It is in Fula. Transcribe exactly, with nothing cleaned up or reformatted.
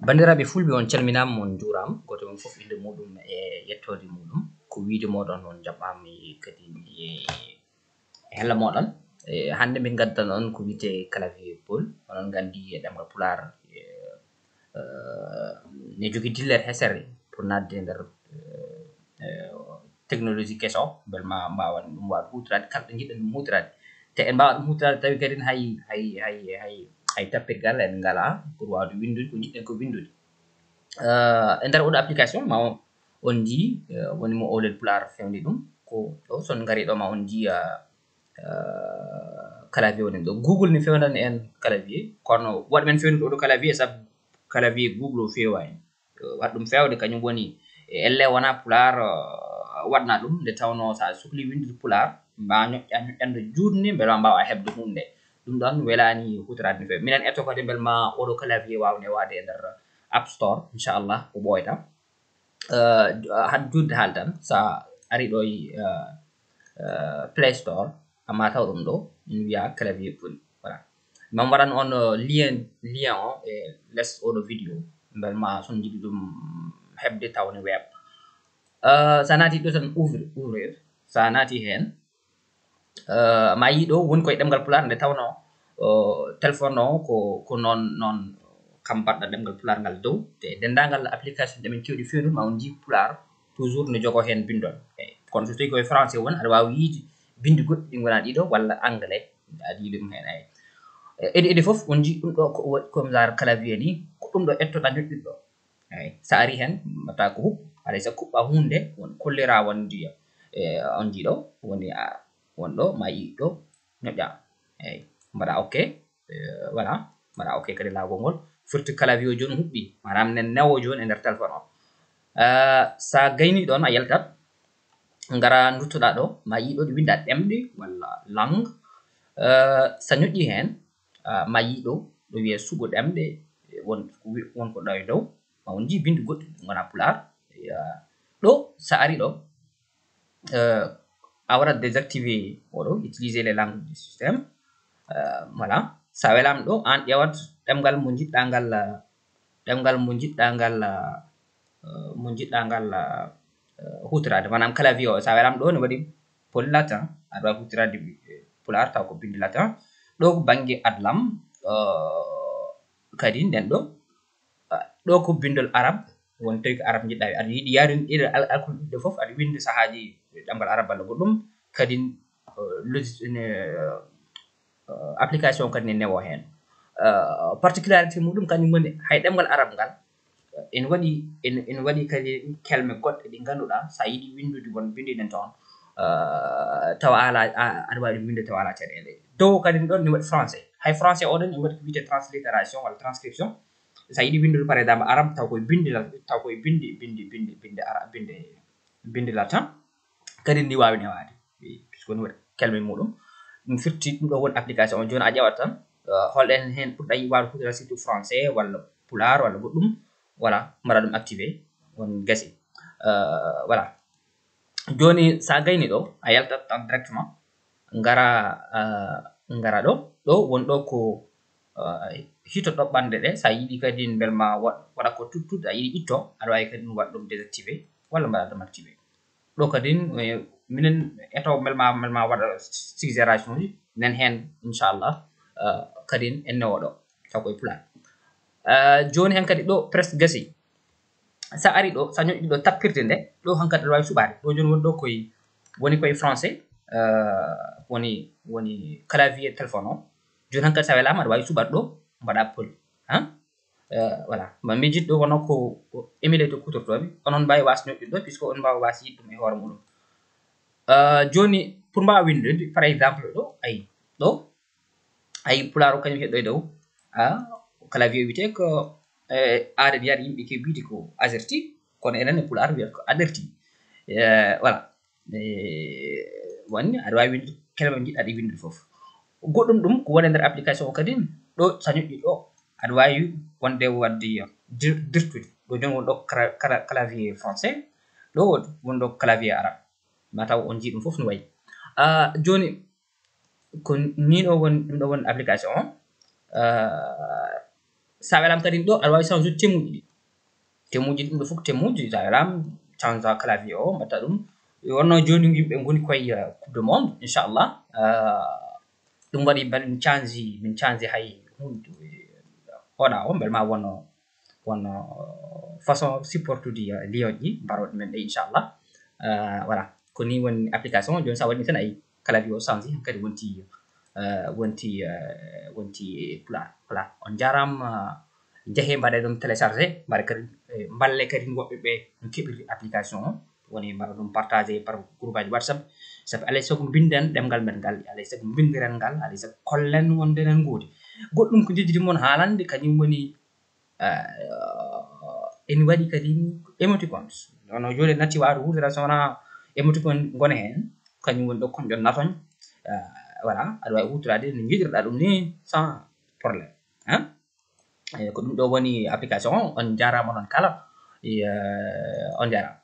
Banndiraaɓe fulɓe, on calminaama, on njuuraama, gooto e mon fof innde muuɗum e yettoode muuɗum. Ko wiyde mooɗon, on njaɓɓaama kadi e hella mooɗon. E hannde min ngaddan on ko wiyetee clavier Paul. Onon nganndi e ɗemngal Pulaar, e, e, ne jogii dillere hesere pour naatde e nder, e, e, technologie keso, mbele ma mbaawan ɗum waawde huutoraade kala ɗo njiɗɗen ɗum huutoraade. Te en mbaawaa ɗum huutoraade tawi kadi hay, hay, hay, hay, hay tappirgal en ngalaa pour waawde winndude ko njiɗɗen ko winndude. Eh, e nder oɗo application ma on, on njii, eh, woni mo Oolel Pulaar fewndi ɗum. Ko ɗo, so on ngarii ɗo ma on njii, eh, eh, clavier woni ɗo. Google ne fewndani en clavier, kono waɗi men fewnude oɗo clavier sabu clavier Google o feewa en. Eh, waɗi ɗum feewde kañum woni, e elle wonaa Pulaar, eh, waɗna ɗum, nde tawnoo so a sukli winndude Pulaar, mbaa ñoƴƴa ñoƴƴande juutnde, mbele ma mbaawa heɓde huunde. Ɗum ɗoon welaani huutoraade no feewi. Minen etto kadi mbele ma oɗo clavier waaw newaade e nder App Store, inchallah, ko ɓooyta. Eh, had juutde haali tan, so a arii ɗo e, eh, eh, Play Store, amma taw ɗum ɗo, ina wiyaa clavier Paul. Voilà. Min mbaɗan on, eh, lien, lien o e les oɗo vidéo. Mbele ma so on njiɗi ɗum heɓde taw ne weeɓa. Eh, so a naati ɗo tan ouvrir, ouvrir. So a naati heen, eh, ma yii ɗo woni koye ɗemngal Pulaar nde tawnoo, eh, téléphone o ko, ko noon, noon kam mbaɗɗa ɗemngal Pulaar ngal dow. Te denndaangal application ɗe min keewɗi feewnude ma on njii Pulaar toujours ne jogoo heen binndol. Eey, kono so tawii koye français woni, aɗa waawi yiyde binndi goɗɗi ɗi ngonaa ɗiɗo walla anglais, aɗa yiyi ɗum heen, eey. E, ede, ede fof, on njii ɗum ɗo ko wa-, comme genre clavier ni, ko ɗum ɗo ettoɗaa ñoƴƴude ɗo. Eey, so a arii heen, mbaɗta ko huɓ, haray so a kuɓɓa huunde, won kollira won ndiyam. E, on njii ɗo, woni a, won ɗo, ma yii ɗo, ñoƴƴa. Eey, mbaɗa OK. Eh, voilà, mbaɗa OK kadi laawol ngol. Firti clavier o jooni huɓɓi, maanaam nen newo jooni e nder téléphone o. Eh, so a gaynii ɗoon, a yaltat, ngara nduttoɗaa ɗo, ma yii ɗo ɗi winnda ɗemɗe walla langue. Eh, so a ñoƴƴii heen, ah, ma yii ɗo, ɗo wiyee suɓo ɗemɗe, won, won ko ɗo e dow, ma on njii binndi goɗɗi, ɗi ngonaa Pulaar. Eh, ɗo, so a arii ɗo, eh, a waɗat désactiver oɗo, utiliser les langues du système. Eh, voilà. So a welaama ɗo, aan ƴeewat ɗemngal mo njiɗɗaa ngal, eh, ɗemngal mo njiɗɗaa ngal, eh, mo njiɗɗaa ngal, eh, huutoraade. Maanaam clavier o, so a welaama ɗo, ne waɗi Paul latin, aɗa waawi huutoraade, eh, Pulaar taw ko binndi latin. Ɗo ko bannge adlam, eh, kadi nden ɗo, ah, ɗo ko binndol Arab, won tawi ko Arab njiɗɗaa, aɗa yiɗi yaarin ɗiɗo al-, alkol ɗiɗo fof, aɗa winndi sahaaji ɗemngal Arab walla goɗɗum, kadi, eh, logis-, ne, eh, application kadi ne newo heen. Eh, particularité muɗum kañum woni hay ɗemngal Arab ngal, eh, ene waɗi, ene, ene waɗi kadi kelme goɗɗe ɗi ngannduɗaa, so a yiɗi winndude won binndi nden toon, eh, tawa a alaa, a, aɗa waawi ɗum winnde tawa alaa caɗeele. Dow kadi ɗon ne waɗi français. Hay français o ɗon ne waɗi ko wiyetee translittération walla transcription. So a yiɗi winndude, par exemple, Arab, taw koye binndi la-, taw koye binndi, binndi, binndi, binndi Arab, binndi, binndi latin, kadi ndi waawi newaade. Wi, puisque no waɗi kelme muɗum. Ɗum firti ɗum ɗo woni application o. Jooni a ƴeewat tan, eh, holɗen heen ɓurɗa yiɗde waawde huutoraade, surtout français walla Pulaar walla goɗɗum. Voilà, mbaɗa ɗum activé, on gasi. Eh, voilà. Jooni, so a gaynii ɗo, a yaltat tan directement, ngara, eh, ngara ɗo. Ɗo won ɗo ko, eh, hito ɗoɓɓanɗe ɗe, so a yiɗi kadi mbele ma wa-, waɗa ko tuttude, a yiɗi itto, aɗa waawi kadi waɗ ɗum désactivé, walla mbaɗa ɗum activé. Ɗo kadi, eh, minen eto mbele ma, mbele ma waɗa suggération uji, nen heen, inchallah, eh, kadi en newo ɗo, taw koye Pulaar. Eh, jooni heen kadi ɗo presque gasi. So a arii ɗo, so a ñoƴƴi ɗo tappirde nde, ɗo hankadi aɗa waawi suɓaade. Ɗo jooni woni ɗo koye, woni koye français, eh, woni, woni clavier téléphone o. Jooni hankadi so a welaama aɗa waawi suɓaade ɗo, mbaɗa Paul. Han? Eh, voilà. Ma miijit ɗo wonno ko, ko émulé to kutortooɓe. Onon mbaawi waas ñoƴƴude ɗo, puisque on mbaawa waas yiɗ ɗum e hoore muɗum. Eh, jooni, pour mbaawa winndude, par exemple, ɗo, ayi, ɗo, ayi, Pulaar o kañum heɗɗo e dow. Ah, clavier wiyetee ko, eh, aada ndi yimɓe keewi wiyde ko azerty, kono enen e Pulaar wiyata ko aderti. Eh, voilà. Eh, wonni aɗa waawi winndude kelme njiɗɗaa ɗe winndude fof. Goɗɗum ɗum ko woni e nder application o kadi, ɗo so a ñoƴƴi ɗo, aɗa waawi wonde waɗde dir-, dirtude. Ɗo jooni won ɗo cra-, cra-, clavier français, ɗo won ɗo clavier arabe. Ma taw on njii ɗum fof no wayi. Ah, jooni, ko nii ɗo woni, ɗum ɗo woni application o. Ah, Sa welam kadi ɗo aɗa wawi change temuji ɗi. Temuji ɗum ɗo fof temuji, sa welam change clavier o mbatta ɗum. Wonno joni yimɓe ngoni koye coupe du monde, inchallah. Ɗum waɗi mbaɗa min change min change hay hunde oɗa o mbel ma wonno wonno façon supportude lion ji mbaroɗe men ɗe, inchallah. Voilà, ko ni woni application. Joni sa waɗi tan ayi clavier o change hankadi wonti wonti wonti pulaar. Voilà, on jarama. Jehe mbaɗe ɗum téléchargé, mbaɗe kadi mballe kadi woɓɓe ɓe no keɓirde application o. Woni mbaɗa ɗum partagé par groupe aji WhatsApp. Sabu alay sago mbinden ɗemngal men ngal, alay sago mbindiren ngal, alay sago kollen wonde enen ngoodi. Goɗɗum ko jejjiti mon haalande kañum woni ene waɗi kadi emoticons. Ono joni natti waawde huutora so wona emoticon gona heen, kañum woni ɗo kon ƴon natoñ. Voilà, aɗa wawi huutorade no jiɗirɗa ɗum ni sans problème. Hein? Ko ɗum ɗo woni application o. On jarama non kala. On jarama.